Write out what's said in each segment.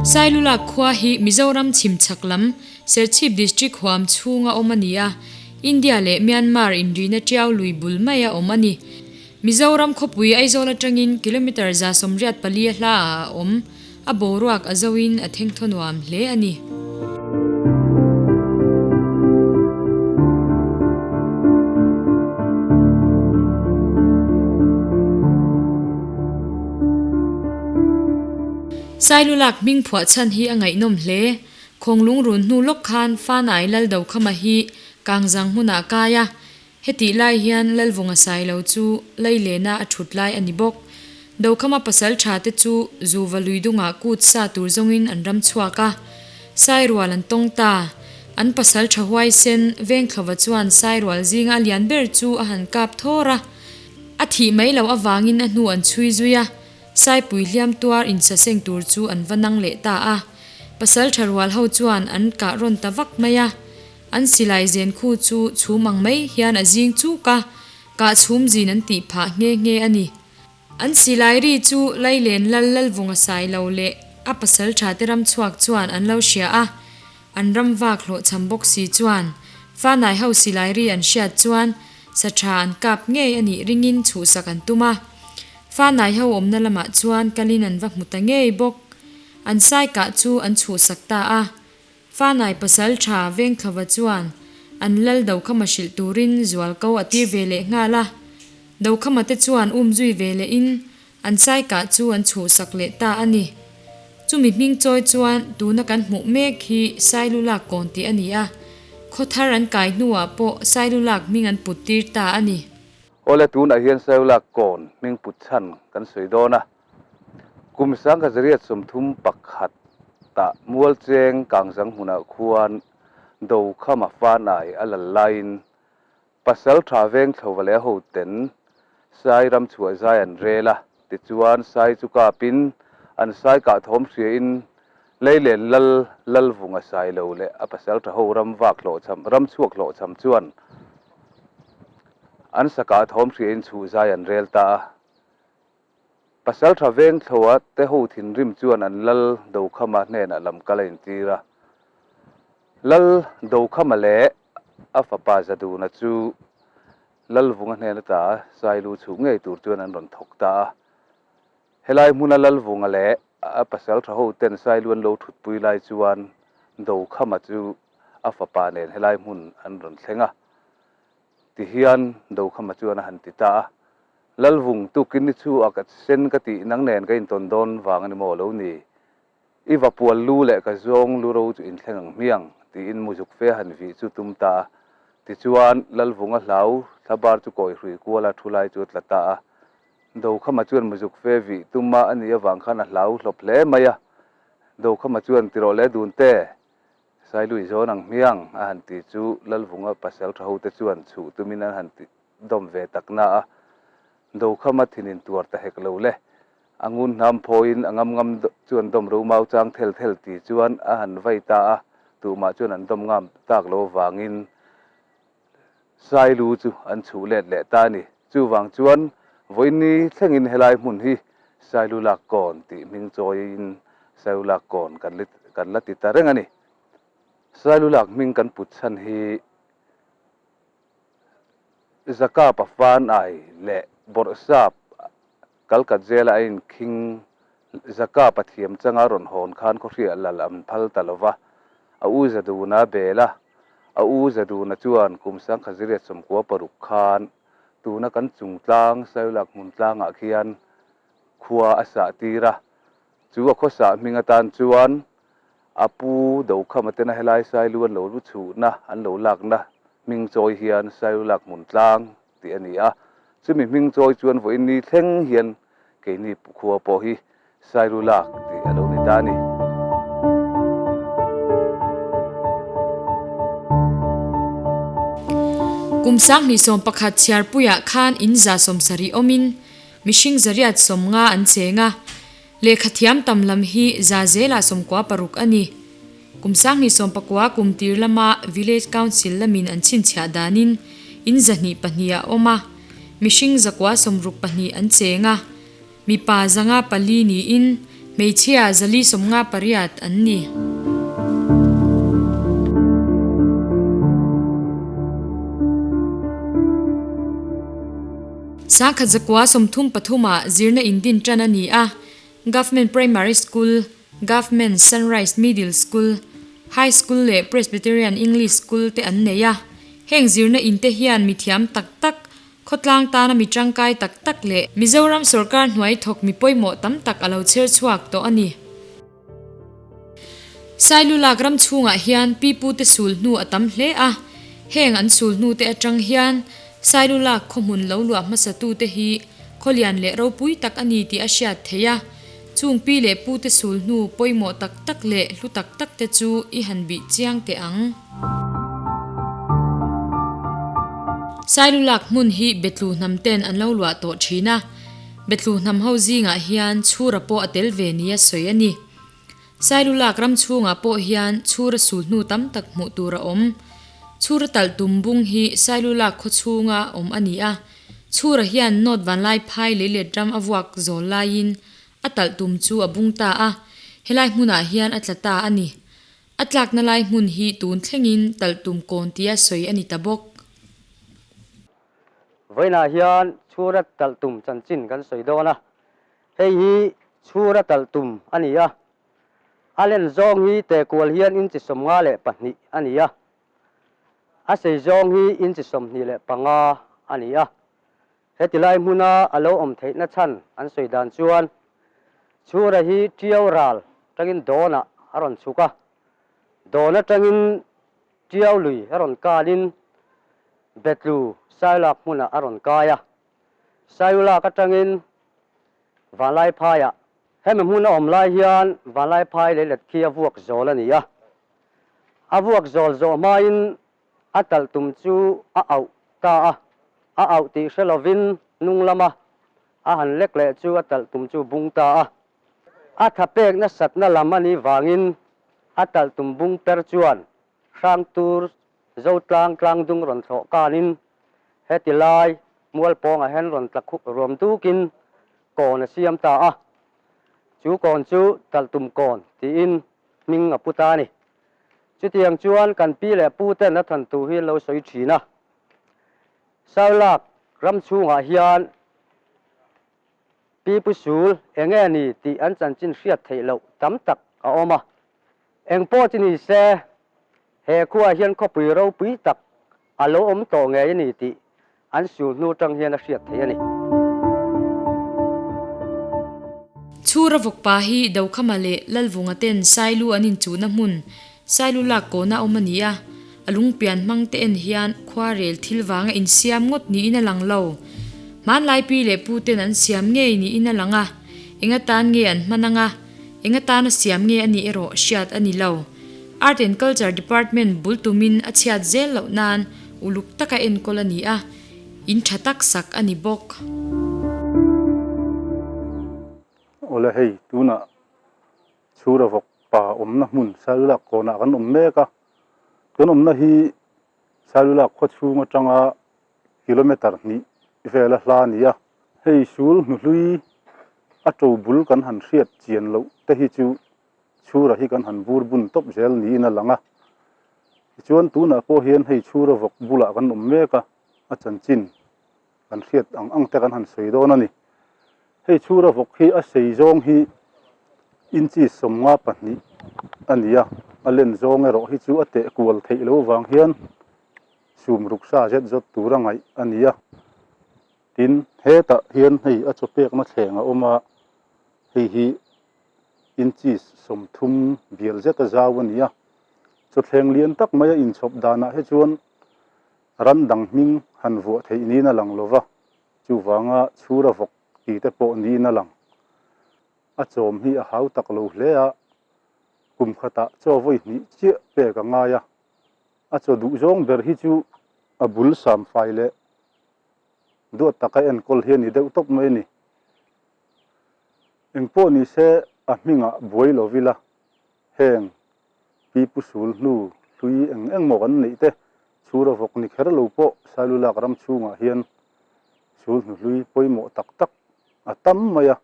Sailulak khua hi Mizoram chhim chhak lam, Serchhip District huam chhunga awm a ni a, India leh Myanmar inrina tiau lui bul maia awm a ni. Mizoram khawpui Aizawl atangin kilometre 184 a hla ah a awm, a boruak a zoin a thengthaw nuam hle a ni. Sailulak hming phuah chhan hi a ngaihnawm hle. Khawnglung run hnu lawk khan Fanai Laldokhama hi Kangzang hmunah a kai a, Hetih lai hian Lalvunga Sailo chu Lailena a thut lai a ni bawk. Dokhama pasal tha te chu Zuva luidungah kut sa tur zawngin an ram chhuak a. Sairual an tawng ta. An pasal tha huaisen Vengthlova chuan Sairual zinga a lian ber chu a han kap thawr a. A thih mai loh avangin a hnu an chhui zui a. Saipui hliam tuar insaseng tur chu an va nang leh ta a. Pasal tha rual ho chuan an kah rawn ta vak mai a. An silai zen khu chu chhum ang mai hian a zing chuk a, kah chhum zin an tih phah nghe nghe a ni. An silai ri chu Lailen lal Lalvunga sai lo leh a pasal tha te ram chhuak chuan an lo hria a, an ram vak hlawhchham bawk si chuan Fanai ho silai ri an hriat chuan sa tha an kap ngei a nih ringin chhuhsak an tum a. Fanai ho awmna lamah chuan kalin an va hmu ta ngei bawk. An sai kah chu an chhuhsak ta a. Fanai pasal tha Vengthlova chuan an lal Dokhama hrilh turin zualko a tir ve leh nghal a. Dokhama te chuan um zui ve lehin an saikah chu an chhuhsak leh ta a ni. Chumi hming chawi chuan tuna kan hmuh mek hi Sailulak kawn tih a ni a, khawthar an kai hnuah pawh Sailulak hming an put tir ta a ni. Awle tunah hian Sailulak kawn hming put chhan kan sawi dawn a. Kum 1931 tah Mualcheng Kangzang hmunah khuan Dokhama Fanai a lal laiin Pasal tha veng thlova leh a hoten Sai ram chhuah zai an rel a, tichuan Sai chu kapin an Sai kah thawm hriain Leilen lal Lalvunga Sailo leh a pasal tha ho ram vak hlawhchham ram chhuak hlawhchham chuan an sa kah thawm hriain chhuh zai an rel ta a. Pasal tha veng thloa te ho thinrim chuan an lal Dokhama hnenah lam kal a intir a. Lal Dokhama leh a fapa Zaduna chu Lalvunga hnen ata Sailu chhuk ngei tur chuan an rawn thawk ta a. Helai hmuna Lalvunga leh a pasal tha ho ten Sailu an lo thutpui lai chuan Dokhama chu a fapa nen helai hmun an rawn thleng a. Tihian Dokhama chuan a han ti ta a, Lalvung tukin ni chu a ka sen ka tih nang nen ka intawn dawn vang a ni maw lo ni? I va pual lu leh ka zawng lu ro chu inthleng ang hmiang, tiin muzuk fe han vih chu tum ta a. Tichuan, Lalvunga hlau thlabar chu kawi hrui kuala thu lai chu a tla ta a. Dokhama chuan muzuk fe vih tuma a nih avang khan a hlau hlawp hle mai a. Dokhama chuan, Tirawh le Dunte, Sailui zawn ang hmiang a han ti chu Lalvunga pasal tha hote chuan chhuh tumin an han ti dawm ve tak na a, Dokhama thin in tuar ta hek lo le. A ngun hnam phawiin a ngam ngam chuan dawm ro mau chang thel thel ti chuan a han vai ta a, tumah chuan an dawm ngam tak lo avangin Sailu chu an chhuh let leh ta a ni. Chuvang chuan vawiin thlengin helai hmun hi Sailu lak kawn tih hming chawiin Sailu lak kawn kan kan la ti ta reng a ni. Sailu lak hming kan put chhan hi Zakapa Fanai leh Bawrhsap Kalkat zela a inkhing Zakapa thiam changa rawn hawn khan khawhriah lal an phal ta lo va, a u Zaduna bel a, a u Zaduna chuan kum 1996 khan tuna kan chungtlang Sailak hmun tlangah khian khua a sah tir a, chu a khawsah hming atan chuan a pu Dokhama tena helai Sailu an lo lu chhuhna an lo lakna hming chawi hian Sailulak hmun tlang tih a ni a, chumi hming chawi chuan vawiin ni thleng hian keini khua pawh hi Sailu lak tih a lo ni ta a ni. Kum 2011 chhiarpuiah khan in 70 awmin mihring 150 an cheng a, lehkha thiam tam lam hi za zelah 96 a ni. Kum 2019 kum tir lama Village Council lamin an chhinchhiah danin in 202 a awm a, mihring 962 an cheng a, mipa 504 niin. Hmeichhia 458 an ni. Sangkhat zakua 33 ah zirna in din tan a ni a, Government Primary School, Government Sunrise Middle School, High School leh Presbyterian English School te an nei a. Heng zirna in te hian mithiam tak tak, khawtlang tana mi tangkai tak tak leh Mizoram sawrkar hnuai thawk mi pawimawh tam tak a lo chher chhuak tawh a ni. Sailulak ram chhungah hian pipute sul hnu a tam hle a, heng an sul hnu te atang hian Sailulak khawhmun lo luah hmasatute hi khawlian leh ropui tak a ni tih a hriat theih a, chung pi leh pute sul hnu pawimawh tak tak leh hlu tak tak te chu i han bih chiang teh ang. Sailulak hmun hi Betlu hnam ten an lo luah tawh thin a. Betlu hnam ho zingah hian Chhura pawh a tel ve nia sawi a ni. Sailulak ram chhungah pawh hian Chhura sul hnu tam tak hmuh tur a awm. Chhura talh tum bung hi Sailulak khaw chhunga awm a ni a. Chhura hian North Vanlaiphai leilet ram a vuak zawl laiin a talh tum chu a bung ta a, helai hmunah hian a tla ta a ni. A tlakna lai hmun hi tun thlengin talh tum kawn tia sawi a ni ta bawk. Vawiinah hian chhura talh tum chanchin kan sawi dawn a, hei hi chhura talh tum a ni a, a len zawng hi tekual hian inchi 52 a ni a, a sei zawng hi inchi 25 a ni a. Heti lai hmuna a lo awm theihna chhan an sawi dan chuan chhura hi Tiau ral tangin Dawnah a rawn chhuk a, Dawn atangin Tiau lui a rawn kalin Betlu Sailak hmunah a rawn kai a, Sailak atangin Vanlaiphaiah. Hemi hmun a awm lai hian Vanlaiphai leilet khi a vuak zawl a ni a, a vuak zawl zawh hmain a talh tum chu a auh ta a, a auh tih hre lovin hnung lama a han lek leh chu a talh tum chu bung ta a. A tha pek nasatna lam a nih vangin a talh tum bung per chuan Hrangtur Zotlang tlangdung rawn thlawh kanin heti lai Mualpawngah hian rawn tla khup ruam dukin kawn a siam ta a. Chu kawn chu talh tum kawn tiin hming a pu ta a ni. Chutiang chuan kan pi leh pu ten a than thu hi an lo sawi thin a. Saulak ram chhungah hian Pi Pu Sul eng nge ni tih an chanchin hriat theih loh tam tak a awm a. Eng pawh chi ni se, he khuaah hian khawpui ropui tak a lo awm tawh ngei a ni tih an sul hnu tang hian a hriat theih a ni. Chhura vawkpa hi Dokhama leh Lalvunga ten Sailu an inchuhna hmun Sailu lak kawna awm a ni a, a lungpian hmang te en hian khuarel thil vanga insiam ngawt niin a lang lo. Hmanlai pi leh pu ten an siam ngei niin a lang a, eng atan nge an hman anga, eng atana siam nge a nih erawh hriat a ni lo. Art and Culture Department bul tumin a chhiat zel loh nan uluk taka enkawl a ni a, in tha tak sak a ni bawk. Awle hei tunah Chhura vawk pa awmna hmun Sailulak kawnah kan awm mek a, kan awmna hi Sailulak khaw chhung atanga kilometre hnih vela hla a ni a, hei sul hnuhlui a to bul kan han hriat chian loh te hi chu Chhura hi kan han bur bun tawp zel niin a lang a, tichuan tunah pawh hian hei Chhura vawk bulah kan awm mek a, a chanchin kan hriat ang ang te kan han sawi dawn a ni. Hei chhura vawk hi a sei zawng hi inches 52 a ni a, a len zawng erawh hi chu a teh kual theih loh vang hian sum ruk sa zet zawt tur a ngaih a ni a. Tin, hetah hian hei a chaw pekna thleng a awm a, hei hi inches 30 bial zet a zau a ni a. Chawthleng lian tak mai a inchhawp danah hi chuan Ram dang hming han vuah theih niin a lang lo va, chuvanga chhura vawk ti te pawh niin a lang. A chawm hi a hau tak lo hle a, kum khatah chaw vawi hnih chiah pek a ngai a. A chaw duh zawng ber hi chu a bul samfai leh duat taka enkawl hi a ni deuh tawp mai a ni. Engpawh ni se a hmingah buai lo ila heng Pi Pu Sul hnu hlui eng eng maw kan neih te chhura vawk ni kher lo pawh Sailulak ram chhungah hian sul hnu hlui pawimawh tak tak a tam mai a,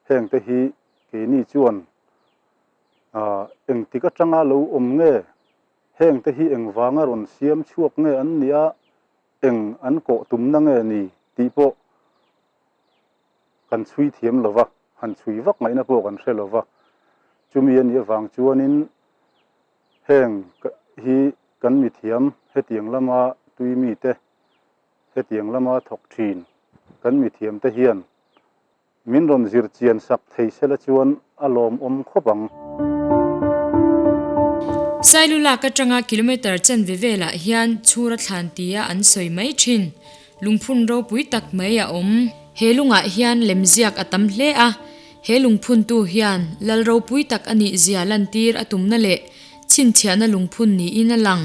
heng te hi Keini chuan engtik atanga lo awm nge, hengte hi engvanga rawn siam chhuak nge an nih a, eng an kawh tumna nge ni tih pawh kan chhui thiam lo va, han chhui vak ngaihna pawh kan hre lo va. Chumi a nih avang chuanin heng hi kan mithiam hetiang lama tui mite, hetiang lama thawk thin kan mithiamte hian Min rawn zir chian sak thei sela chuan a lawmawm khawp ang. Sailulak atanga kilometre chanve velah hian chhura thlan tia an sawi mai thin. Lungphun ropui tak mai a awm. He lungah hian lemziak a tam hle a, he lungphuntu hian lal ropui tak a nih zia lantir a tumna leh chhinchhiahna lungphun niin a lang.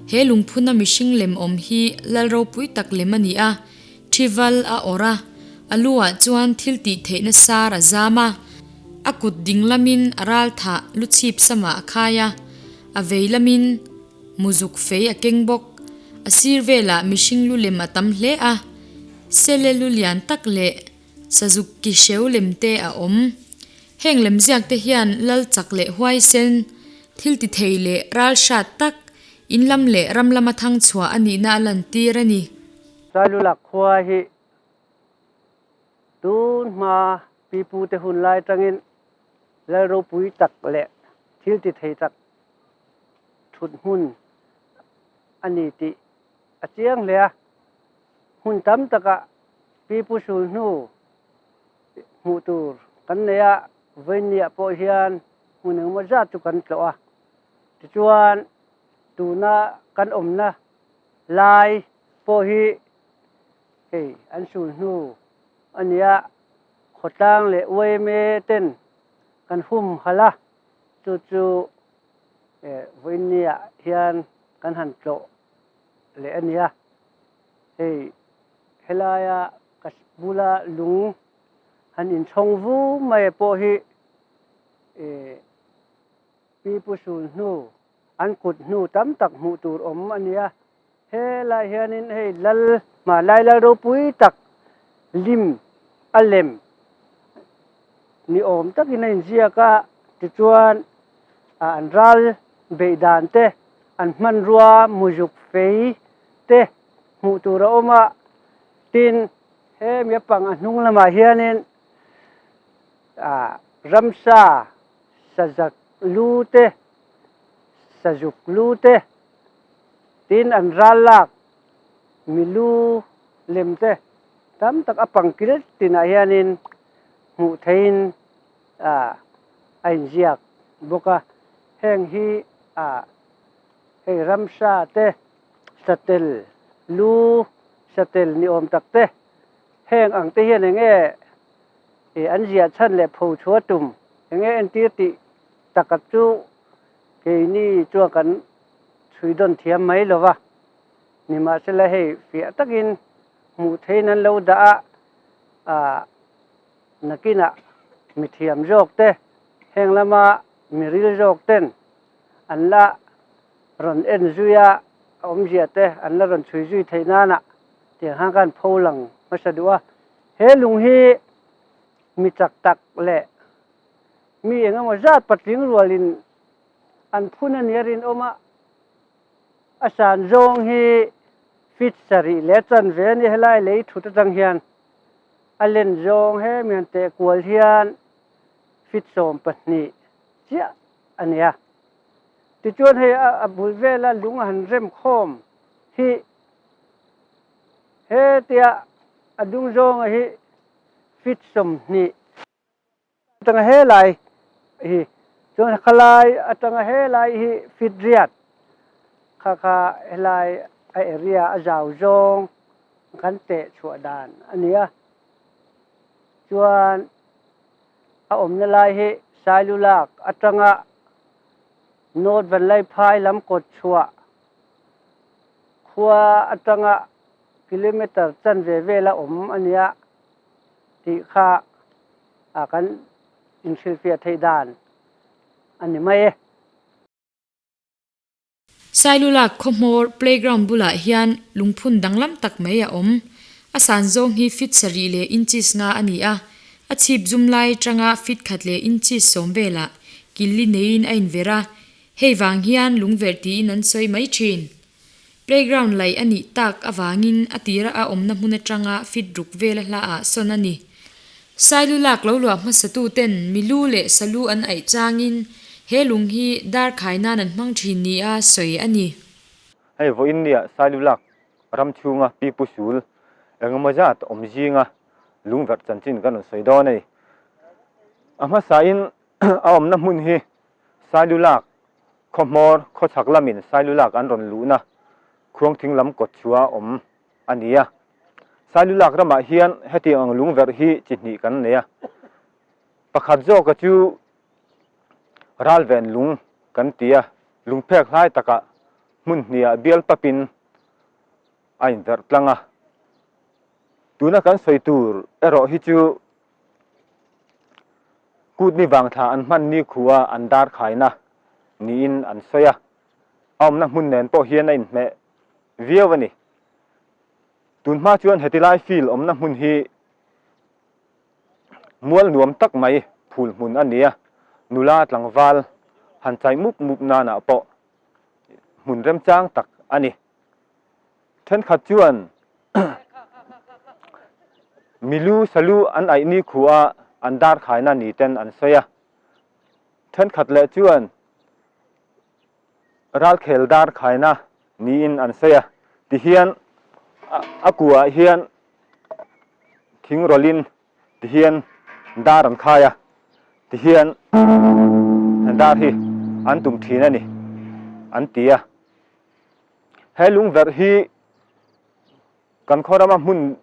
He lungphuna mihring lem awm hi lal ropui tak lem a ni a, Thival a awrh a, a lu ah chuan thil tih theihna sar a zam a, a kut ding lamin a ral thah lu chhip samah a khai a, a vei lamin muzuk fei a keng bawk. A sir velah mihring lu lem a tam hle a, sele lu lian tak leh sazuk ki hreu lem te a awm. Heng lemziak te hian lal chak leh huaisen, thil ti thei leh ral hrat tak, in lam leh ram lama thang chhuah a nihna a lantir a ni. Sailulak khua hi tun hma pipute hun lai atangin lal ropui tak leh thil ti thei tak thut hmun a ni tih a chiang hle a. Hmun tam takah pipu sul hnu hmuh tur kan nei a, vawinia pawh hian hmun engemaw zat chu kan tlawh a. Tichuan tuna kan awmna Lai pawh hi hei an sul hnu a nia, khawtlang leh yma ten kan hum halh a, chu chu vawiinniah hian kan han tlawh leh a nia. Hei helaia ka bula lung han inchhawng vu mai pawh hi pipu sul hnu An kut hnu tam tak hmuh tur awm a nia. Helai hianin hei lal hmanlai lal ropui tak lim a lem ni awm takin a inziak a, tichuan an ral beih dan te, an hmanrua muzuk fei te hmuh tur a awm a, tin hemi a pang a hnung lamah hianin ramsa sazak lu te, sazuk lu te, tin an ral lak mi lu lem te tam tak a pangkil tinah hianin hmuh theihin ah a inziak bawk a. Heng hi ah hei ramsa te, satel lu, satel ni awm tak te, heng ang te hian eng nge ih an ziah chhan leh pho chhuah tum eng nge entir tih taka chu keini chuan kan chhui dawn thiam mai lo va, nimahsela hei fiah takin hmuh theiin an lo dah a, ah nakinah mi thiam zawk te heng lama mi ril zawk ten an la rawn en zui a, a awmzia te an la rawn chhui zui theih nana tiang khan khan pho lang hmasa duh a, he lung hi mi chak tak leh Mi eng emaw zat patling rualin an phun a nia rinawm a, a san zawng hi feet sarih leh chanve a ni. Helai lei thut atang hian a len zawng hemi han teh kual hian feet 12 chiah a ni a. Tichuan hei a bul vela lung a han rem khawm hi hetia a dung zawnga hi feet 20 Atanga helai hi chuan khalai atanga helai hi feet riat kha kha helai a area a zau zawng kan teh chhuah dan a ni a, chuan a awmna lai hi Sailulak atanga North Vanlaiphai lam kawt chhuah khua atanga kilometre chanve vela awm a nia tih kha a kan inhrilhfiah theih dan a ni mai e. Sailulak khawhmawr playground bulah hian lungphun danglam tak mai a awm. A san zawng hi feet sarih leh inches nga a ni a. A chhip zum lai atanga feet khat leh inches sawm velah killi neiin a inverh a, hei vang hian lungverh tiin an sawi mai thin. Playground laih a nih tak avangin a tira a awmna hmun atanga feet ruk vela hlaah sawn a ni. Sailu lak lo luah hmasatu ten milu leh salu an aih changin he lung hi dar khai nan an hmang thin nia sawi a ni. Hei vawiin nia Sailu lak ram chhunga pipu sul engemaw zat awm zinga lungverh chanchin kan rawn sawi dawn a ni. A hmasain a awmna hmun hi Sailu lak khaw hmawr khaw chhak lamin Sailu lak an rawn luhna khuangthing lam kawt chhuah awm a ni a. Sailu lak ramah hian hetiang ang lungverh hi chi hnih kan nei a. Pakhat zawka chu ralven lung kan ti a, lungphek hlai takah hmun hniah bial papin a inverh tlang a. Tuna kan sawi tur erawh hi chu kutni vangthla an hman ni khua an dar khaina niin an sawi a, a awmna hmun nen pawh hian a inhmeh viau a ni. Tun hma chuan hetilai field awmna hmun hi mual nuam tak mai phul hmun a ni a, nula tlangval han chai mup mup nanah pawh hmun remchang tak a ni. Thenkhat chuan milu salu an aih ni khua an dar khaina ni ten an sawi a, thenkhat leh chuan ralkhel dar khaina niin an sawi a, tihian a kuah hian thing rawlhin tihian dar an khai a, tihian dar hi an tum thin a ni an ti a. He lungverh hi kan khaw rama hmun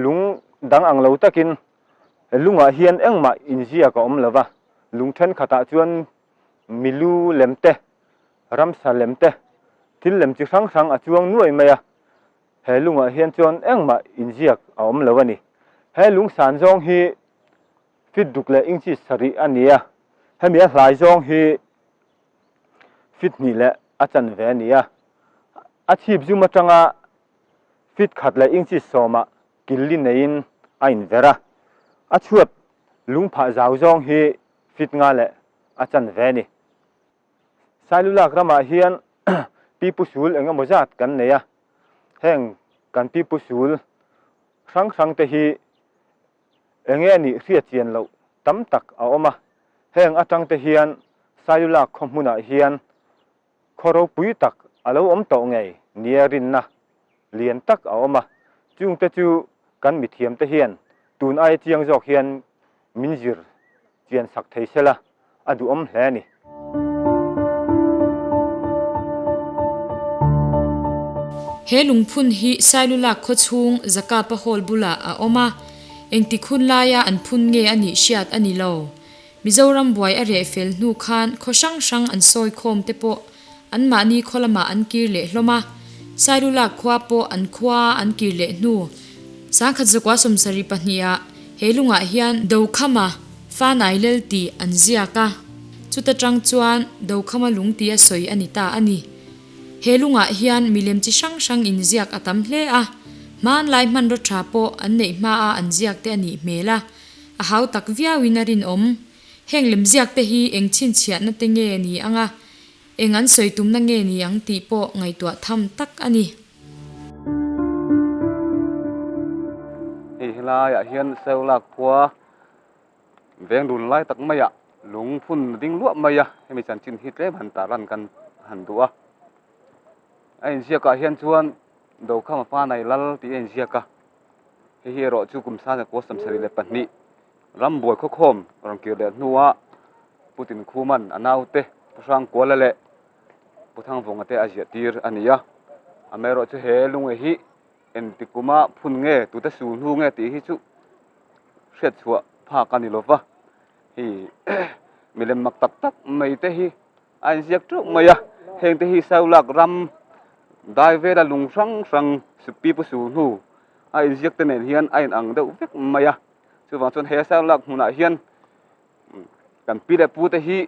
lung dang ang lo takin lungah hian engmah inziak a awm lo va, lung thenkhatah chuan milu lem te, ramsa lem te, thil lem chi hrang hrang a chuang nuai mai a, he lungah hian chuan engmah inziak a awm lo a ni. He lung san zawng hi feet duk leh inches sarih a ni a, hemi a hlai zawng hi feet hnih leh a chanve a ni a, a chhip zum atanga feet khat leh inches sawmah killi neiin a inverh a, a chhuat lungphah zau zawng hi feet nga leh a chanve a ni. Sailulak ramah hian pipu sul eng emaw zat kan nei a, heng kan pipu sul hrang hrang te hi eng nge nih hriat chian loh tam tak a awm a, heng atang te hian Sailulak khaw hmunah hian khaw ropui tak a lo awm tawh ngei nia rinna lian tak a awm a, chungte chu kan mithiam te hian tun aia chiang zawk hian min zir chian sak thei sela a duhawm hle a ni. He lungphun hi Sailulak khaw chhung Zakapa Hall bulah a awm a, engtik hun laia an phun nge a nih hriat a ni lo. Mizoram buai a reh fel hnu khan khaw hrang hrang an sawi khawm te pawh anmahni khaw lamah an kir leh hlawm a, Sailulak khua pawh an khua an kir leh hnu. Sangkhat zakua sawmsarih pahniha he lungah hian Dokhama Fanai lel tih an ziak a, chuta tang chuan Dokhama lung tia sawi a ni ta a ni. He lungah hian milem chi hrang hrang inziak a tam hle a, hmanlai hmanraw tha pawh an neih hmaa an ziak te a nih hmel a, A hau tak viauin a rinawm. Heng lemziak te hi eng chhinchhiahna te nge ni ang a, eng an sawi tumna nge ni ang tih pawh ngaihtuah tham tak a ni. Hei helaiah hian Seulak khua veng dun lai tak maiah lung phun a ding luah mai a, hemi chanchin hi tlem han tarlan kan han duh a. A inziakah hian chuan Dokhama Fanai Lal tih a inziak a. Hei hi erawh chu kum sanga kaw 72 ram buai khawkhawm rawn kir leh hnua Pu Tinkhuman a naute Pu Hrangkuala leh Pu Thangvawnga te a ziah tir a ni a. Amaherawh chu he lunge hi engti kuma phun nge tute su hnu nge tih hi chu hriat chhuah phak a ni lo va. Hei milem mak tak tak mai te hi a inziak teuh mai a, heng te hi Saulak ram dai vela lung hrang hrang pipu su hnu a inziak te nen hian a inang deuh vek mai a, chuvang chuan he Saulak hmunah hian kan pi leh pu te hi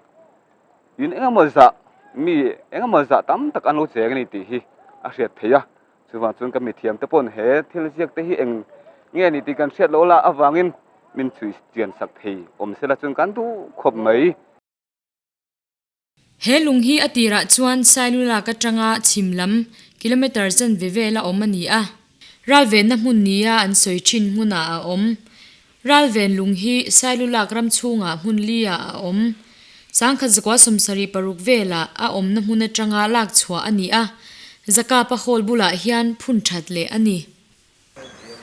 in engemaw zah mi engemaw zah tam tak an lo cheng a ni tih hi a hriat theih a, chuvang chuan ka mithiam te paw'n he thil ziak te hi eng nge ni tih kan hriat loh lah avangin. min chhui chian sak thei awm sela chuan kan duh khawp mai. He lung hi a tirah chuan Sailulak atanga chhim lam kilometre chanve vela awm a ni a. Ralvenna hmun nia an sawi thin hmunah a awm. Ralven lung hi Sailulak ram chhungah hmun li-ah a awm. Sangkhat zakua 76 velah a awmna hmun atanga lak chhuah a ni a, Zakapa Hall bulah hian phun that leh a ni.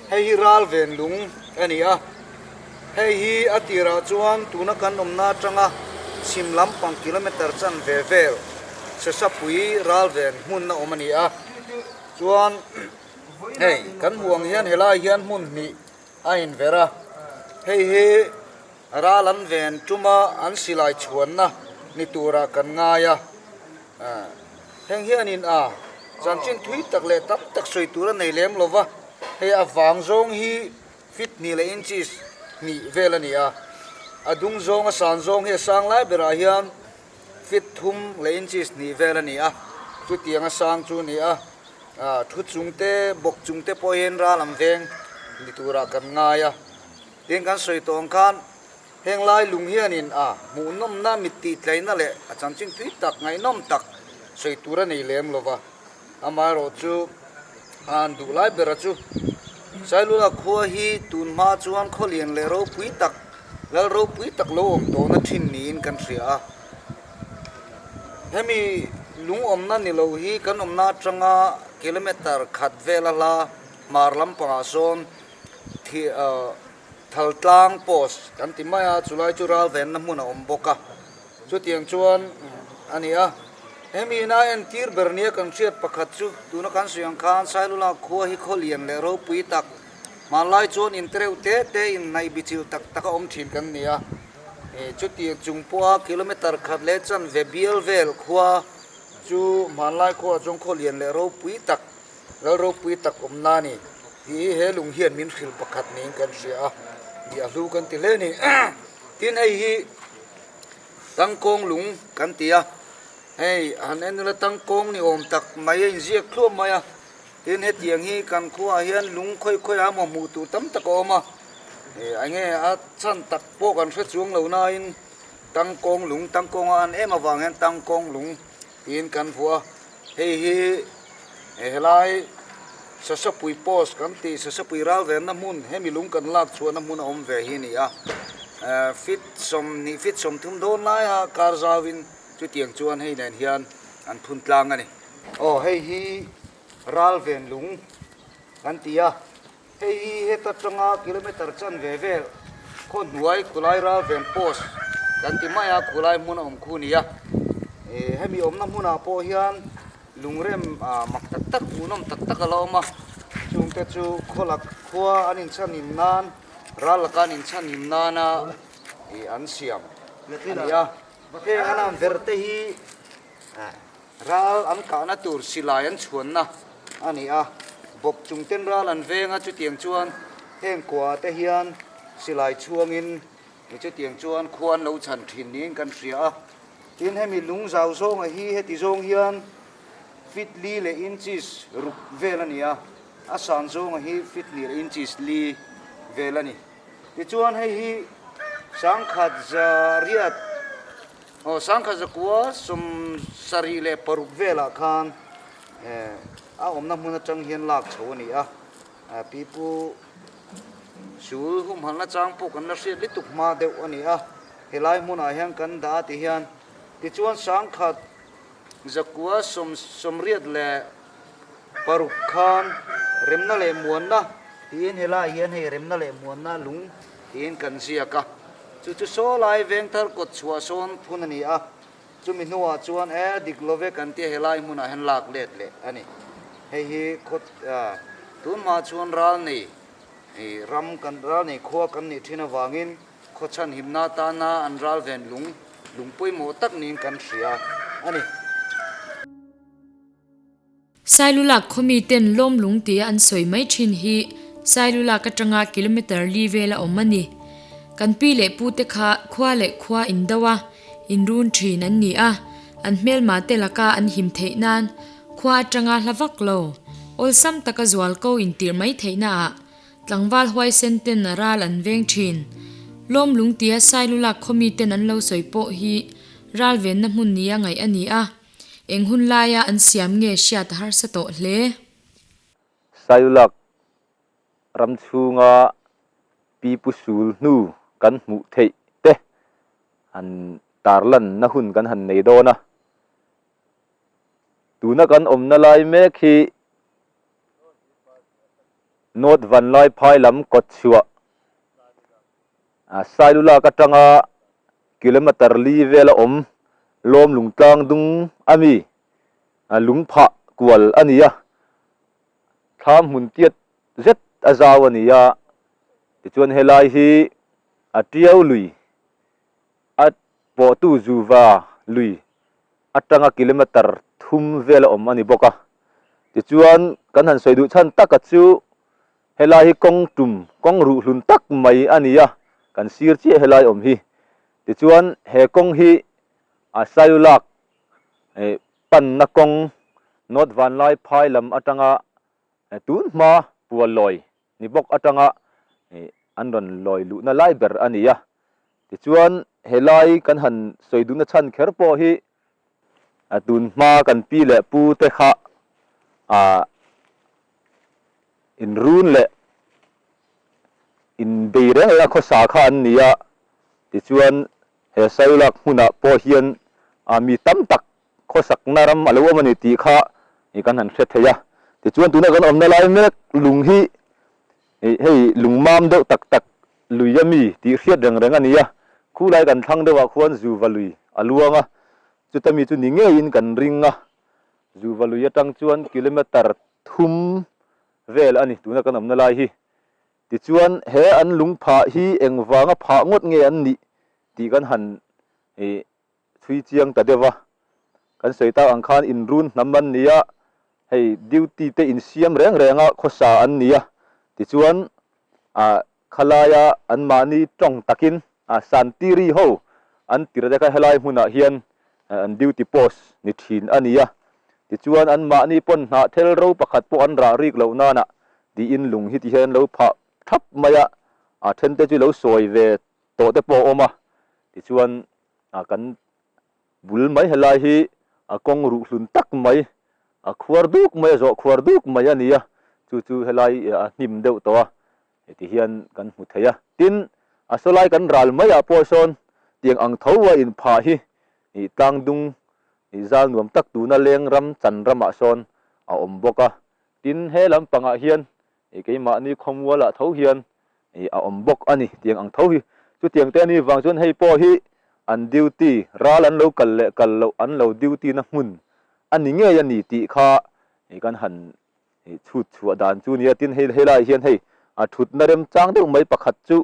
Hei hi ral ven lung a ni a, hei hi a tirah chuan tuna kan awmna atanga chhim lampang kilometre chanve vel Sesapui ral ven hmun a awm a ni a. Chuan hei kan hmuh ang hian helai hian hmun hnih a inverh a, hei hi ral an ven tuma an silai chhuanna ni turah kan ngai a. Heng hianin a chanchin thui tak leh tam tak sawi tur a nei lem lo va, hei a vang zawng hi feet hnih leh inches hnih vel a ni a, a dung zawng a san zawng hi a sang lai berah hian feet thum leh inches hnih vel a ni a, chutiang a sang chu a ni a, thu chung te bawk chung te pawhin ral ang veng ni turah kan ngai a, tin kan sawi tawh ang khan. Heng lai lung hianin a hmuhnawmna mit tihtlaihna leh a chanchin tui tak ngaihnawm tak sawi tur a nei lem lo va. Amaherawhchu a an duh lai bera chu Sailula khua hi tun hma chuan khawlian leh ropui tak, lal ropui tak lo awm tawhna thin niin kan hria a. Hemi lung awmna ni lo hi kan awmna atanga kilometre khat vela hla hmar lampangah sawn Thaltlang post kan ti mai a, chulai chu ral venna hmun a awm bawk a, chutiang chuan a ni a. Hemi ina entir ber nia kan hriat pakhat chu tuna kan sawi ang khan Sailula khua hi khaw lian leh ropui tak, hmanlai chuan in tereuh te te in hnaih bichil tak tak a awm thin kan ni a. Chutiang chung pawha kilometre khat leh chanve bial vel khua chu hmanlai khuaah chuan khaw lian leh ropui tak, Lal ropui tak awmna a ni tih hi he lung hian min hrilh pakhat niin kan hria a, ih a hlu kan ti hle a ni. Tin hei hi tangkawng lung kan ti a, hei han en ila tangkawng ni awm tak mai a inziak thluam mai a, tin hetiang hi kan khuaah hian lung khawi khawi a emaw hmuh tur tam tak a awm a, ih enge a chhan tak pawh kan hre chuang lo nain tangkawng lung tangkawng a an em avang hian tangkawng lung tiin kan vuah a. Hei hi helai Sasapui post kan tih Sasapui ral venna hmun hemi lung kan lak chhuahna hmun a awm ve hi a ni a, feet 20 feet 30 dawn laia kar zauin chutiang chuan hei nen hian an phun tlang a ni. Aw hei hi ral ven lung kan ti a. Hei hi heta tanga kilometre chanve vel khaw hnuai khulai ral ven post kan ti mai a, khulai hmun a awm khu a ni a. Hemi awmna hmunah pawh hian lungrem mak tak tak hmuhnawm tak tak a la awm a, chungte chu khawlak khua an inchhanhim nan ral laka an inchhanhim nana an siam a ni a. Heng an ang ver te hi Ral an kahna tur silai an chhuanna a ni a, bawk chung ten ral an veng a, chutiang chuan heng kuaah te hian silai chhuangin chutiang chuan khua an lo chhan thin niin kan hria a. Tin, hemi lung zau zawnga hi heti zawng hian feet li leh inches ruk vel a ni a, a san zawnga hi feet hnih leh inches li vel a ni. Tichuan hei hi sangkhat zariat. Aw sangkhat zakua 76 velah khan a awmna hmun atang hian lak chho a ni a, pipu sul humhalna chang pawh kan la hriat lutuk hma deuh a ni a, helai hmunah hian kan dah a ti hian tichuan sangkhat zakua 86 khan remna leh muanna tiin helaiah hian hei remna leh muanna lung tiin kan ziak a, chu chu saw lai vengthar kawt chhuah sawn phun a ni a, chumi hnuah chuan e dik lo ve kan tia helai hmunah hian lak let leh a ni. Hei hi khaw tun hma chuan ral nei ram kan ral nei khua kan nih thin avangin khaw chhanhimna atana an ral ven lung lung pawimawh tak niin kan hria a ni. Sailulak khawmi ten lawm lung tia an sawi mai thin hi Sailulak atanga kilometre li vel a awm a ni. Kan pi leh pu te kha khua leh khua in do a, in run thin an ni a, an hmelma te laka an him theih nan khua atanga hla vak lo, awlsam taka zual ko intirh mai theihna ah Tlangval huaisen ten ral an veng thin. Lawmlung tia Sailulak khaw miten an lo sawi pawh hi ralvenna hmun nia ngaih a ni a, eng hun laia an siam nge hriat a harsa tawh hle. Sailulak ram chhunga pipu sul hnu kan hmuh theih te han tarlanna hun kan han nei dawn a. Tuna kan awmna lai mek hi North Vanlaiphai lam kawtchhuah Sailulak atanga kilometer li vela awm Lawmlung tlang dung ami lungphah kual a ni a, thlam hmun tiat zet a zau a ni a, tichuan helai hi a tiau lui A pawhtu Zuva lui atanga kilometre thum vel a awm a ni bawk a. Tichuan, kan han sawi duh chhan taka chu helai hi kawng tum, kawng ruh hlun tak mai a ni a, kan sir chiah helai awm hi. Tichuan, he kawng hi a Sailulak panna kawng North Vanlaiphai lam atanga tun hma Pualawi ni bawk atanga an rawn lawi luhna lai ber a ni a. Tichuan, helai kan han sawi duhna chhan kher pawh hi tun hma kan pi leh pu te kha inrun leh inbei reng reng a khawsa kha an ni a. Tichuan, he Sailulak hmunah pawh hian mi tam tak khawsakna ram a lo awm a ni tih kha kan han hre thei a. Tichuan tuna kan awmna lai mek lung hi hei lung mam deuh tak tak lui a mi tih hriat reng reng a ni a. Khu lai kan thlang deuhah khuan Zuva lui a luang a, chuta mi chu ni ngeiin kan ring a. Zuva lui atang chuan kilometre thum vel a ni tuna kan awmna lai hi. Tichuan he an lung phah hi engvanga phah ngawt nge an nih tih kan han Chhui chiang ta deuh a, kan sawi tak ang khan inrun hnam an ni a, hei duty te insiam reng reng a khawsa an ni a, tichuan ah khalaia anmahni tawng takin ah Santiri ho an tir te kha helai hmunah hian an duty post ni thin a ni a, tichuan anmahni pawn hnah thel ro pakhat pawh an rah rik loh nana tiin lung hi ti hian an lo phah thap mai a, a then te chu lo sawi ve tawh te pawh a awm a, tichuan ah kan bul mai helai hi a kawng ruh hlun tak mai a khuar duk mai a zawh khuar duk mai a ni a, chu chu helai a hnim deuh tawh a, heti hian kan hmu thei a, tin a sawlai kan ral mai ah pawh sawn tiang ang tho a inphah hi ih tlang dung ih zal nuam tak tuna leng ram chan ramah sawn a awm bawk a, tin he lampangah hian Ih keimahni khawmualah tho hian ih a awm bawk a ni tiang ang tho hi. Chutiang te a nih vang chuan hei pawh hi an duty ral an lo kal leh kal loh an lo duty na hmun a ni ngei a ni tih kha ih kan han ih chhut chhuah dan chu nia. Tin hei helaiah hian hei a thutna remchang deuh mai pakhat chu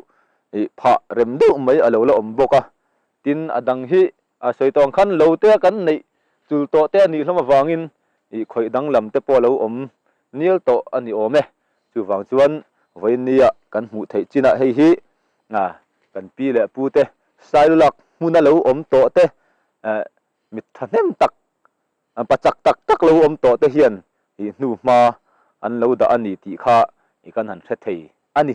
ih phah rem deuh mai a lo la awm bawk a. Tin a dang hi A sawi tawng khan lo te a kan neih chul tawh te a nih hlawm avangin ih khawih danglam te pawh a lo awm nial tawh a ni awm e. Chuvang chuan vawiinnia kan hmuh theih chinah hei hi kan pi leh pu te Sailulak hmuna lo awm tawh te mit thahnem tak pa chak tak tak lo awm tawh te hian ih hnu hma an lo dah a ni tih kha ih kan han hre thei a ni.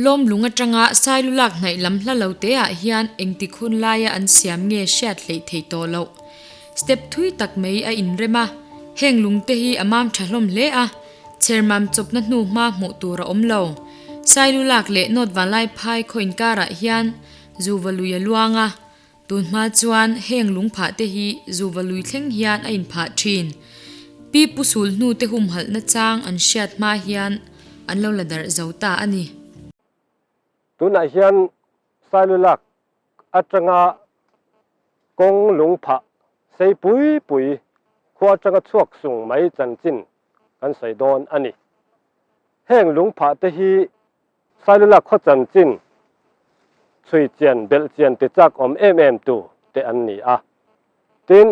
Lawmlung atanga Sailulak hnaih lam hla lo te ah hian engtik hun laia an siam nge hriat hleih theih tawh loh. Step thui tak mai a inrem a, heng lung te hi a mam tha hlawm hle a, chermam chawpna hnu hma hmuh tur a awm lo. Sailulak leh North Vanlaiphai khaw inkarah hian Zuva lui a luang a, Tun hma chuan heng lungphah te hi zuva lui thleng hian a inphah thin. Pi Pu Sul hnu te humhalhna chang an hriat hma hian an lo la darh zo ta a ni. Tunah hian Sailulak atanga kawng lungphah sei pui pui khua atanga chhuak sung mai chanchin kan sawi dawn a ni. Heng lungphah te hi Sailula khaw chanchin chhui chian belh chian ti chak awm em em tu te an ni a. Tin,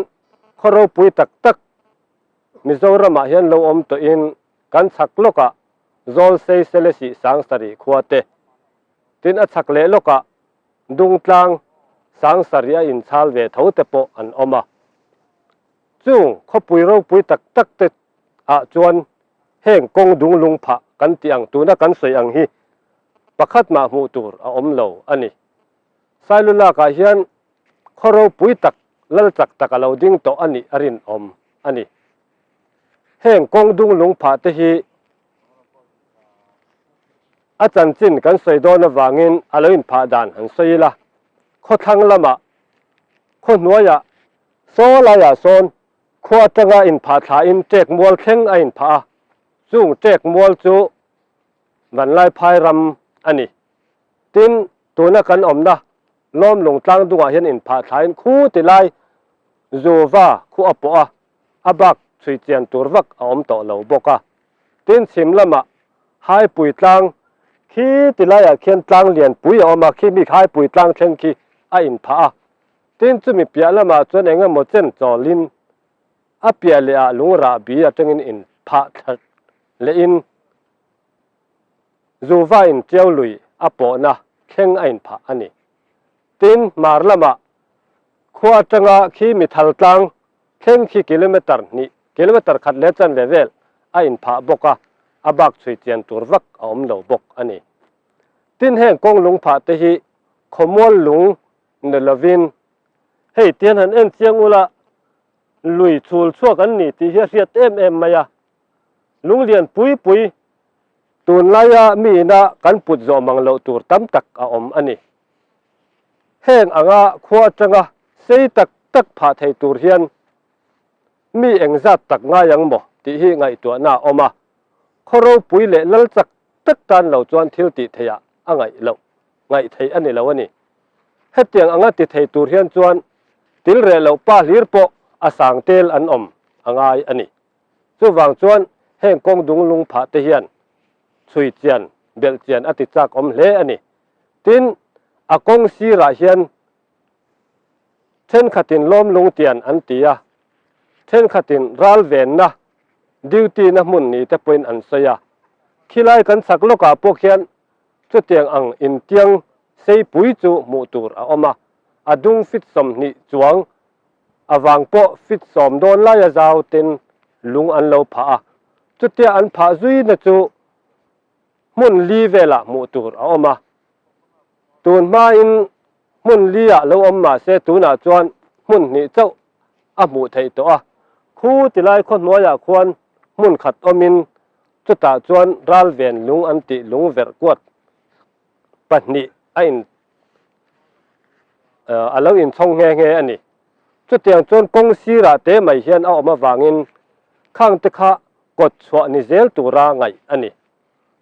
khaw ropui tak tak Mizoramah hian lo awm tawhin kan chhak lawkah Zawlsei Selesih Sangsarih khua te, tin a chhak leh lawkah Dungtlang Sangsarih a inchhal ve tho te pawh an awm a. Chung khawpui ropui tak tak te ah chuan heng kawng dung lung phah kan tih ang tuna kan sawi ang hi. Pakhat mah hmuh tur a awm lo a ni. Sailulakah hian khaw ropui tak lal chak tak a lo ding tawh a nih a rinawm a ni. Heng kawng dung lung phah te hi a chanchin kan sawi dawn avangin a lo inphah dan han sawi ila, khawthlang lamah khaw hnuaiah saw laiah sawn khua atanga inphah thlain ṭek mual thleng a inphah a, chung ṭek mual chu Vanlaiphai ram a ni. Tin, tuna kan awmna Lawmlung tlang dungah hian inphah thlain khu ti lai Zuva khu a pawh a, a bak chhui chian tur vak a awm tawh lo bawk a. Tin, chhim lamah Haipui tlang khi ti laiah khian tlang lian pui a awm a, khi mi Haipui tlang thleng khi a inphah a. Tin, chumi piah lamah chuan eng emaw chen chawlin a piah lehah lungrah bi atangin inphah thla lehin Zuva in Tiau lui a pawhna thleng a inphah a ni. Tin, hmar lamah khua atanga khi Mithal tlang thleng khi kilometre hnih, kilometre khat leh chanve vel a inphah bawk a, a bak chhui chian tur vak a awm lo bawk a ni. Tin, heng kawng lung phah te hi khawmual lung ni lovin hei tian han en chiang ula lui chhul chhuak an ni tih hi a hriat em em mai a. Lunglian pui pui tunlaia mi ina kan put zawh mang loh tur tam tak a awm a ni. Heng anga khua atanga sei tak tak phah thei tur hian mi engzat tak ngai ang maw tih hi ngaihtuahna a awm a, khaw ropui leh lal chak tak tan lo chuan thil tih theihah a ngaih loh, ngaih theih a ni lo a ni. Hetiang anga ti thei tur hian chuan til reh loh pa hlir pawh a sang tel an awm a ngai a ni. Chuvang chuan heng kawng dung lung phah te hian chhui chian, belh chian a ti chak awm hle a ni. Tin, a kawng sirah hian thenkhatin lawm lung tian an ti a, thenkhatin ral venna, duty na hmun ni te pawhin an sawi a. Khilai kan chhak lawkah pawh khian chutiang ang intiang seipui chu hmuh tur a awm a, a dung fit 20 chuang A vang pawh fit sawm dawn laia zau ten lung an lo phah a, chutia an phah zuina chu hmun li velah hmuh tur a awm a. Tun hmain hmun li ah lo awm mah se tunah chuan hmun hnih chauh a hmuh theih tawh a. Khu tilai khaw hnuaiah khuan hmun khat awmin chutah chuan ralven lung an tih lung verh kuat pahnih a in a lo inchhawng nghe nghe a ni. Chutiang chuan kawng sirah te mai hian a awm avangin khang te kha kawt chhuah ni zel tura ngaih a ni.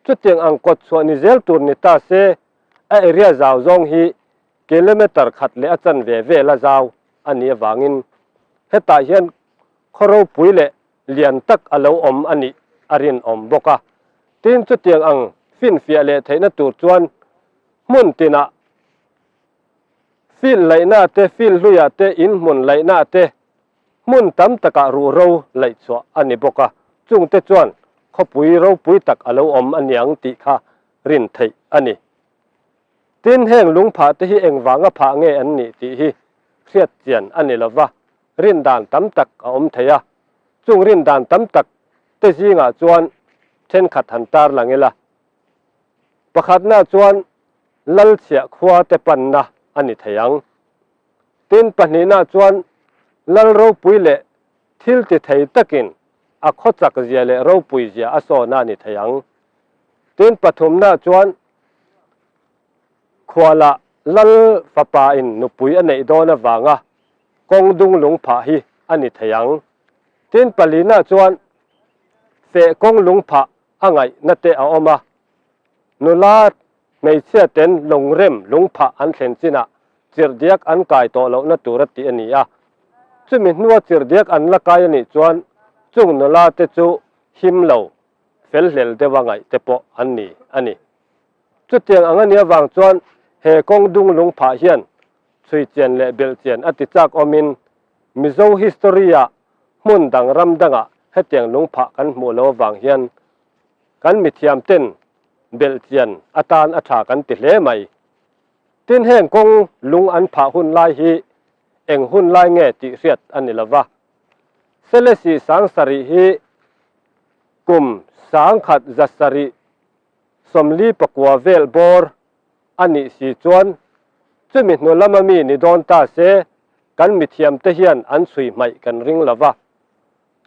Chutiang ang kawt chhuah ni zel tur ni ta se a area zau zawng hi kilometre khat leh a chanve vela zau a nih avangin hetah hian khaw ropui leh lian tak a lo awm a nih a rinawm bawk a. Tin, chutiang ang finfiah leh theihna tur chuan hmun tinah field laihna te, field hluiah te, inhmun laihna te, hmun tam takah ruhro laih chhuah a ni bawk a. Chungte chuan khawpui ropui tak a lo awm a niang tih kha rin theih a ni. Tin, heng lungphah te hi engvanga phah nge an nih tih hi hriat chian a ni lova, rin dan tam tak a awm thei a, chung rin dan tam tak te zingah chuan thenkhat han tar lang ila. Pakhatna chuan Lalchhiah khua te panna a ni thei ang. Tin, pahnihna chuan Lal ropui leh thil ti thei takin a khaw chak zia leh ropui zia a sawna a ni thei ang. Tin, pathumna chuan Khualah Lal fapa in nupui a neih dawn avanga kawng dung lung phah hi a ni thei ang. Tin, palina chuan feh kawng lung phah a ngaihna te a awm a. Nula hmeichhia ten lungrem lung phah an thlen chinah chirhdiak an kai tawh lohna tur a tih a ni a. Chumi hnua chirhdiak an la kai a nih chuan chung nula te chu him lo, felhlel deuha ngaih te pawh an ni a ni. Chutiang ang a nih avang chuan he kawng dung lung phah hian chhui chian leh belh chian a ti chak awmin Mizo history-ah hmun dang ram dangah hetiang lung phah kan hmuh lo avang hian kan mithiam ten belh chian atan a tha kan ti hle mai. Tin heng kawng lung an phah hun lai hi eng hun lai nge tih hriat a ni lova. Selesih 7000 hi kum 1700. 49 vel bawr a nih si chuan chumi hnu lama mi ni dawn ta se kan mithiamte hian an chhui hmaih kan ring lo va,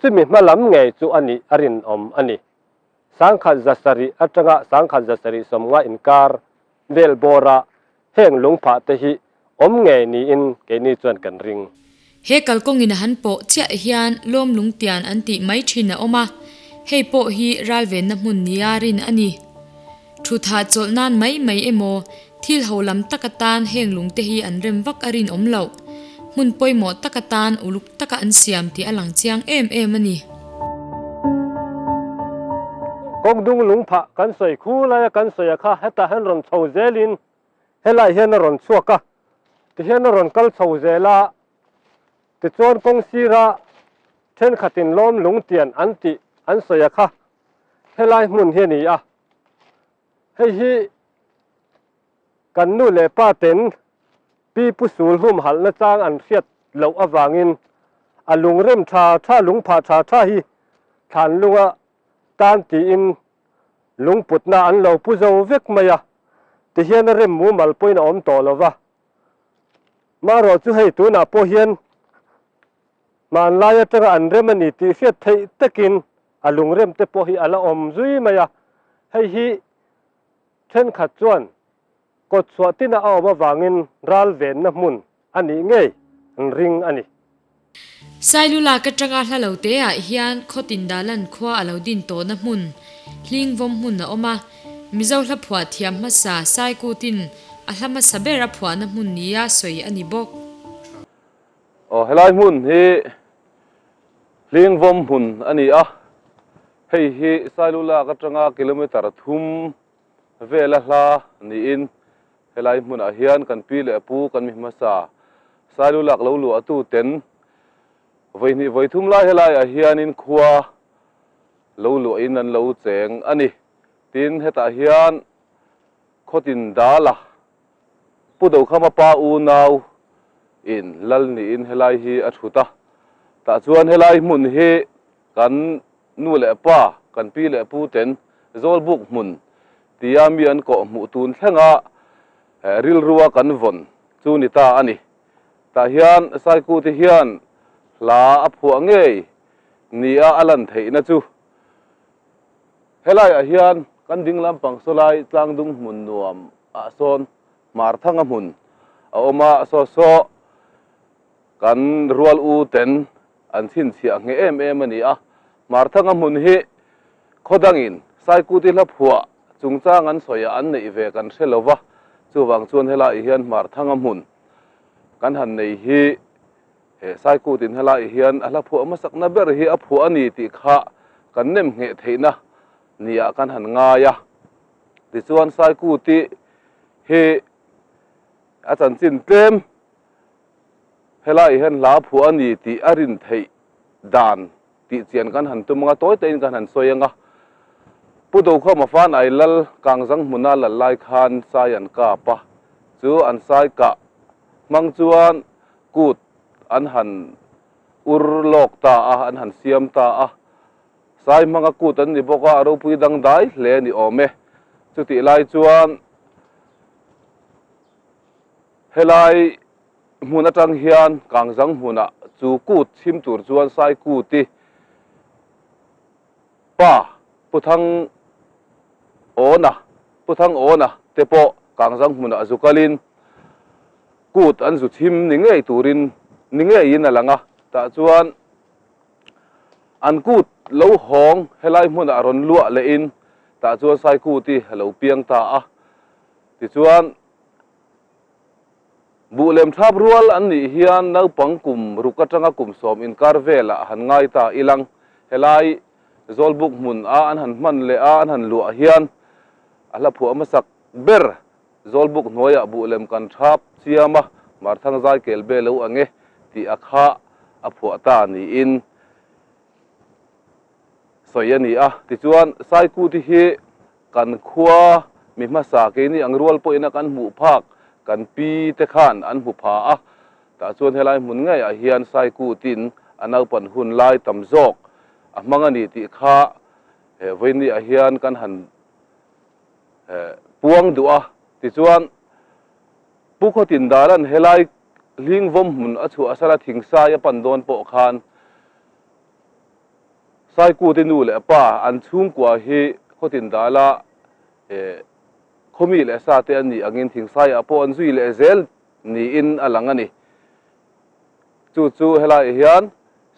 chumi hma lam ngei chu a nih a rinawm a ni. 1700 atanga 1750 inkar vel bawra heng lungphah te hi awm ngei niin keini chuan kan ring. He kalkawngin a han pawh chiah hian lawm lungtian an tih mai thin a awm a, hei pawh hi ralvenna hmun nia rin a ni. Thutha chawlh nan mai mai emaw thil ho lam tak atan heng lungte hi an rem vak a rinawm loh. Hmun pawimawh tak atan uluk taka an siam tih a lang chiang em em a ni. Kawngdung lungphah kan sawi khu laia kan sawi a kha hetah hian rawn chho zelin helaiah hian a rawn chhuak a, tihian a rawn kal chho zel a, tichuan kawng sira thenkhatin lawm lungtian an tih an sawi a kha helai hmun hi a ni a, hei hi kan nu leh pa ten Pi Pu Sul humhalhna chang an hriat loh avangin a lungrem tha tha lungphah tha tha hi thlan lunga tan tiin lungputna an lo pu zo vek mai a, tihian a rem mumal pawhin a awm tawh lo va. Marawh chu hei tunah pawh hian hmanlai atanga an rem a ni tih hriat theih takin a lungrem te pawh hi a la awm zui mai a, hei hi thenkhat chuan Kawt chhuah tina a awm avangin ral venna hmun a nih ngei an ring a ni. Sailulak atanga hla lo te ah hian Khawtin Dalan khua a lo din tawhna hmun, Hlingvawm hmun a awm a. Mizo hla phuah thiam hmasa Saikutin a hla hmasa ber a phuahna hmun nia sawi a ni bawk. Aw helai hmun hi Hlingvawm hmun a ni a, hei hi Sailulak atanga kilometre thum Vela hla niin helai hmunah hian kan pi leh pu kan mi hmasa Sailulak lo luahtu ten vawihnih vawithum lai helaiah hianin khua lo luahin an lo cheng a ni. Tin, hetah hian Khawtin Dala Pu Dokhama pa unau in lal niin helai hi a thut a, tah chuan helai hmun hi kan Nu leh pa, kan pi leh pu ten Zawlbuk hmun tia mi an kawh hmuh tun thlenga rilrua kan vawn chu ni ta a ni. Tah hian Saikute hian hla a phuah ngei nia a lan theihna chu helaiah hian kan ding lampang sawlai tlangdung hmun nuam ah sawn Hmarthanga hmun a awm a, saw saw kan rual u ten An chhinchhiah ngheh em em a ni a, Hmarthanga hmun hi khaw dangin Saikuti hla phuah chungchang an sawiah an neih ve kan hre lo va, chuvang chuan helaiah hian Hmarthanga hmun kan han nei hi he Saikutin helaiah hian a hla phuah hmasakna ber hi a phuah a ni tih kha kan nem ngheh theihna niah kan han ngai a. Tichuan Saikuti hi a chanchin tlem Helai hian hla phuah a ni tih a rin theih dan tih chian kan han tum anga tawi tein kan han sawi anga. Pu Dokhawma fan ai lal Kangzang hmuna lal lai khan sai an kap a, chu an sai kah hmang chuan kut an han ur lawk ta a, an han siam ta a. Sai hmanga kut an ni bawk a, a ropui dangdai hle a ni awm e. Chutih lai chuan Helai hmun atang hian Kangzang hmunah chu kut chhim tur chuan Saikuti pa Pu Thang Awna, Pu Thang Awna te pawh Kangzang hmunah zu kalin kut an zu chhim ni ngei turin ni ngeiin a lang a, tah chuan an kut lo hawng helai hmunah rawn luah lehin tah chuan Saikuti a lo piang ta a, tichuan Buh lem thap rual an nih hian naupang kum ruk atanga kum sawm inkar velah han ngai ta ilang. Helai Zawlbuk hmun a an han hman leh a an han luah hian a hla phuah hmasak ber Zawlbuk hnuaiah buh lem kan thap chiam a, Marthang zai kel be lo ang e tih a kha a phuah ta niin sawi a ni a. Tichuan Saikuti hi Kan khua mi hmasa keini ang rual pawhin a kan hmuh phak kan pi te khan an hmu pha a, tah chuan helai hmun ngeiah hian Saikutin a naupan hun lai tam zawk a hmang a ni tih kha he vawinia hian kan han puang duh a. Tichuan, Pu Khawtindala'n helai Hlingvawm hmun a chhuah asala Thingsai a pan dawn pawh khan Saikute nu leh pa an chhungkua hi Khawtindala khawmi leh sate an nih angin Thingsaiah pawh an zui leh zel niin a lang a ni. Chu chu helaiah hian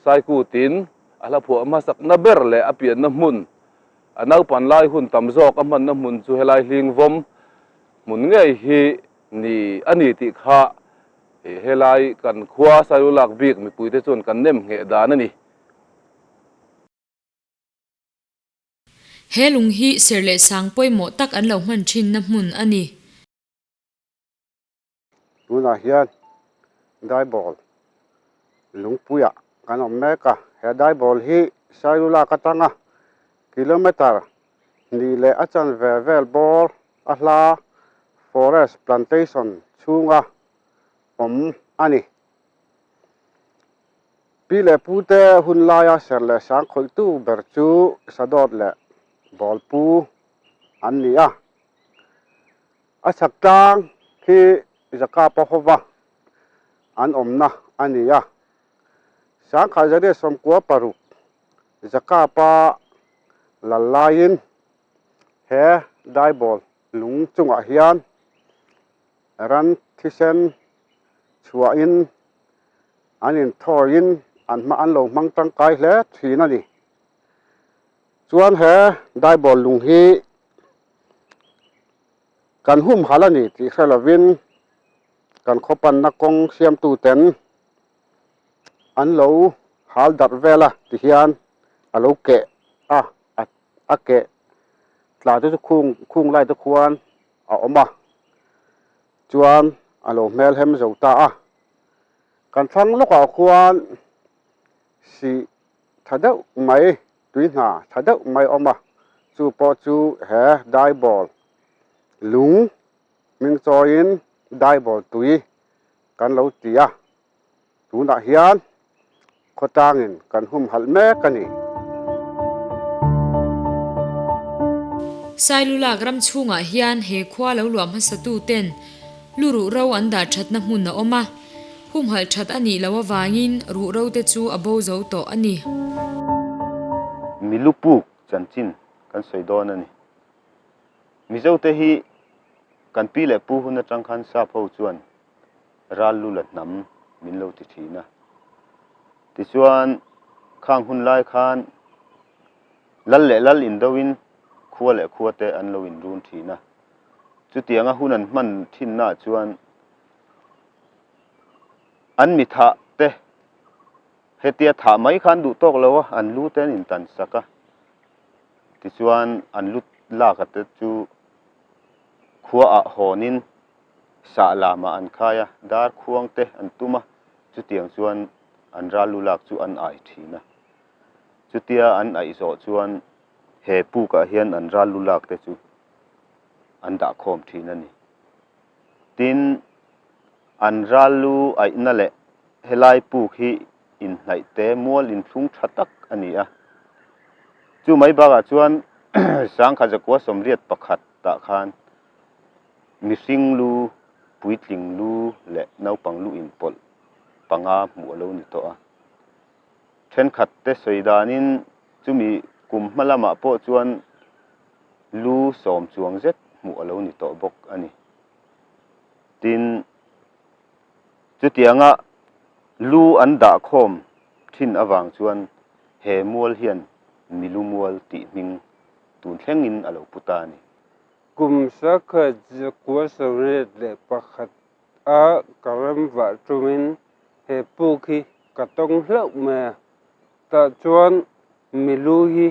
Saikutin a hla phuah hmasakna ber leh a pianna hmun, a naupan lai hun tam zawk a hmanna hmun chu helai Hlingvawm hmun ngei hi ni a ni tih kha helai kan khua Sailulak bik mipuite chuan kan nem ngheh dan a ni. He lung hi serh leh sang pawimawh tak an lo hman thinna hmun a ni. Tunah hian Daibawl lungpuiah kan awm mek a, he Daibawl hi Sailulak atanga kilometre hnih leh a chanve vel bawr a hla forest plantation chhunga awm a ni. Pi leh pute hun laia ser leh sang khawihtu ber chu Sadawt leh Bawlpu an ni a. A chhak tlang khi Zakapa hova an awmna a ni a. Sangkhai Zariat 96 Zakapa lal laiin he daibawl lung chungah hian ran thisen chhuahin an inthawiin an hma an lo hmang tangkai hle thin a ni. Chuan he daibawl lung hi kan humhalh a ni tih hre lovin kan khawpanna kawng siamtuten an lo hal darh vel a tihian a lo keh a, a keh tla te chu khung khung lai te khuan a awm a chuan a lo hmelhem zo ta a kan thlang lawkah khuan sih tha deuh mai tui hna tha deuh mai a awm a chu pawh chu he daibawl lung hming chawiin daibawl tui kan lo ti a tunah hian khawtlangin kan humhalh mek a ni. Sailulak ram chhungah hian he khua lo luah hmasatu ten lu ruh ro an dah thatna hmun a awm a, humhalh that a nih loh avangin ruh ro te chu a bo zo tawh a ni. Milu puk chanchin kan sawi dawn a ni. Mizote hi kan pi leh pu hun atang khan sap ho chuan ral lu la hnam min lo ti thin a. Tichuan, khang hun lai khan lal leh lal indoin khua leh khua te an lo inrun thin a. Chutianga hun an hman thinnaah chuan an mi thah te hetia thah mai khan duh tawk lo a, an lu te an intan sak a. Tichuan, an lu lak a te chu khuaah hawnin Sah lamah an khai a, dar khuang te an tum a, chutiang chuan an ral lu lak chu an ai thin a. Chutia an aih zawh chuan he pukah hian an ral lu lak te chu an dah khawm thin a ni. Tin, an ral lu aihna leh helai puk hi inhnaih te mual inthlung tha tak a ni a. Chu mai bakah chuan Sangkhat zakua 81 tah khan Mihring lu, puitling lu leh naupang lu inpawlh panga hmuh a lo ni tawh a. Thenkhat te sawi danin chumi kum hma lamah pawh chuan lu sawm chuang zet hmuh a lo ni tawh bawk a ni. Tin, chutianga lu an dah khawm thin avang chuan he mual hian milu mual tih hming tun thlengin a lo pu ta a ni. Kum sakhat 981 a ka ram vah tumin he puk hi ka tawng hlauh mai a, tah chuan milu hi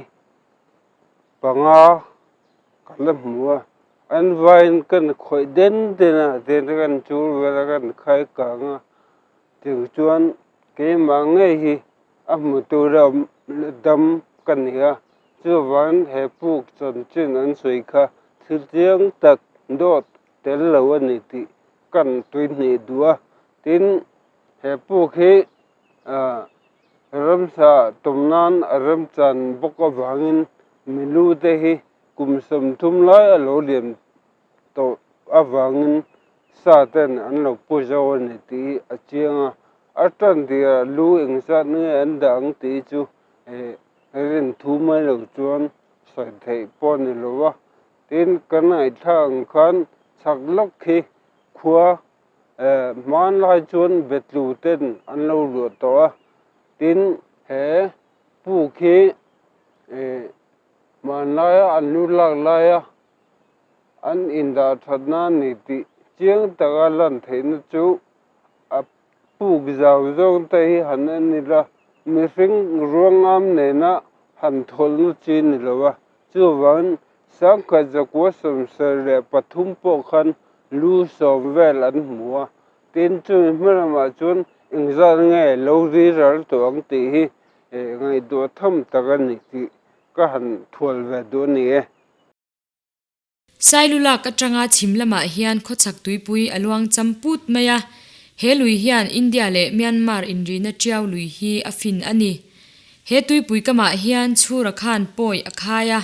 panga ka la hmu a, an vaiin kan khawih den den a, den te kan chul vel a kan khai kang a, tiang chuan keimah ngei hi a hmu tur a awm dam ka ni a, chuvang he puk chanchin an sawi kha thil chiang tak dawt tel lo a ni tih kan tuihnih duh a, tin he puk hi ah ramsa tawm nan a remchan bawk avangin milu te hi kum 30 lai a lo liam. tawh avangin sa ten an lo pu zo a ni tih hi a chiang a, a tan tirah lu engzat nge an dah ang tih hi chu rin thu mai lo chuan sawi theih pawh a ni lo a, tin kan ngaihthlak ang khan chhak lawk khi khua hmanlai chuan betlu ten an lo luah tawh a, tin he puk hi hmanlaia an lu lak laia An indah thatna a ni tih chiang taka lan theihna chu a puk zau zawng te hi han en ila, mihring ruangam nena han thawlhna chi ni lo a. Chuvangin sangkhat zakua 73 pawh khan lu sawm vel an hmu a, tin chumi hma lamah chuan engzat nge lo riral tawh ang tih hi ngaihtuah tham tak a ni tih ka han thual ve duh a ni e. Sailu lak atanga chhim lamah hian khawchhak tuipui a luang cham put mai a, he lui hian India leh Myanmar inrina tiau lui hi a fin a ni. He tuipui kamah hian Chhura khan pawi a khai a,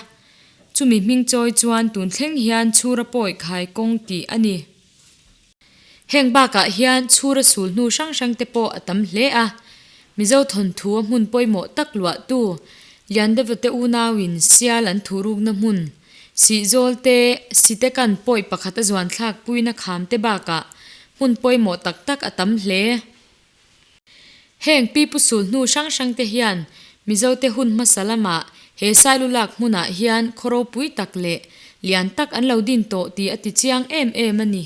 chumi hming chawi chuan tun thleng hian Chhura pawi khai kawng tih a ni. Heng bakah hian Chhura sul hnu hrang hrang te pawh a tam hle a, Mizo thawnthu a hmun pawimawh tak luahtu Liandeva te unauin sial an thuhrukna hmun, Sihzawl te, Sitekan pawi pakhat a zuanthlak puina kham te bakah hmun pawimawh tak tak a tam hle. Heng pipu sul hnu hrang hrang te hian Mizote hun hmasa lamah he Sailulak hmunah hian khaw ropui tak leh lian tak an lo din tawh tih a ti chiang em em a ni.